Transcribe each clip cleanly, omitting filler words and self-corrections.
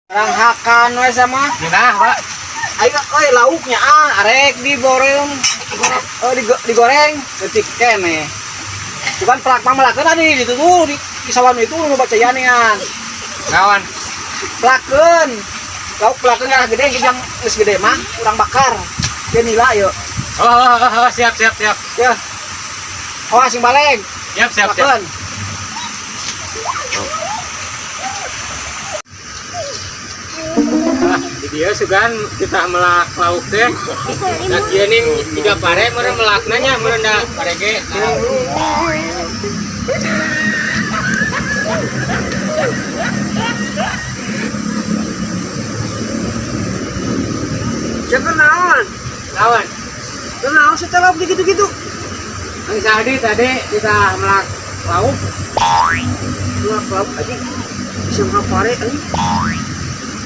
Ranghakan we sama. Nah, Pak. Ayo euy lauknya ah arek diboreng. Oh, digoreng leutik keneh. Bukan pelak pamelakeun tadi di tuh di sawah itu nu baca nian. Kawan. Pelakeun. Lauk pelakeun ngarah gede jeung geus gede mah urang bakar. Dia nila yuk. Oh, siap, siap, siap. Ya. Awas sing balik. Siap, siap, siap. Pelakeun. Ah, di dia sugan kita melak lauk teh. Da kieu ning tiga pare meureun melakna nya meureun da pare ge. Nah. Siapa naon? Lawan. Naon sih lauk gitu-gitu? Ang Sadi tadi kita melak lauk. Melak lauk aja. Bisa ngapare anjing.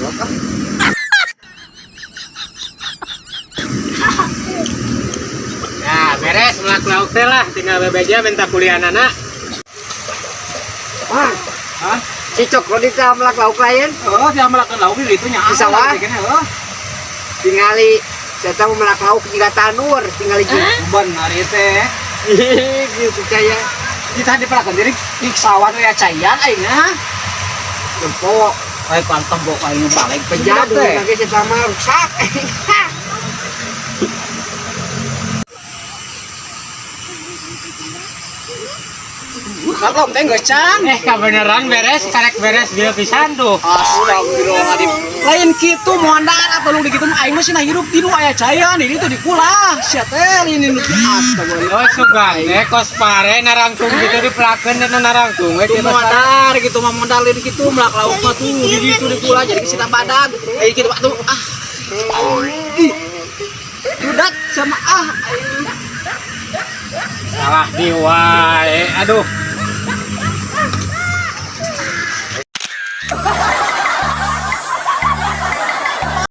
Lauk ah. Nah, beres melak lauk teh lah, tinggal bebeja minta kuliahanana. Wah, Hah? si Cokro di melak lauk lain. Oh, dia melakukan lauk di itu nya. Di sawah? Heeh. Tingali saya tahu melak lauk jika tanur, tingali gitu. Benar teh. Gitu saya. Kita dipelakan diri di sawah teh ya caian aing ah. Tempo Aing kuantem bok aing balik penjadu teh. lagi saya mah rusak. Lauk teh geus can. Kabeneran beres, karek beres dia pisan tuh. Astagfirullahaladzim. Lain kitu mondar atau lu dikitu aing mah cenah hirup di nu aya caian di ditu dikulah. Sia teh ini nu astagfirullah. Oh, sugan teh kos pare narangtung gitu dipelakeun dan narangtung we Itu kitu pare. mondar gitu mah mondar lain kitu melak lauk mah tuh di ditu dikulah jadi kita badag. Eh kitu tuh ah. Ih. Budak sama ah aing. Salah di wae. Aduh.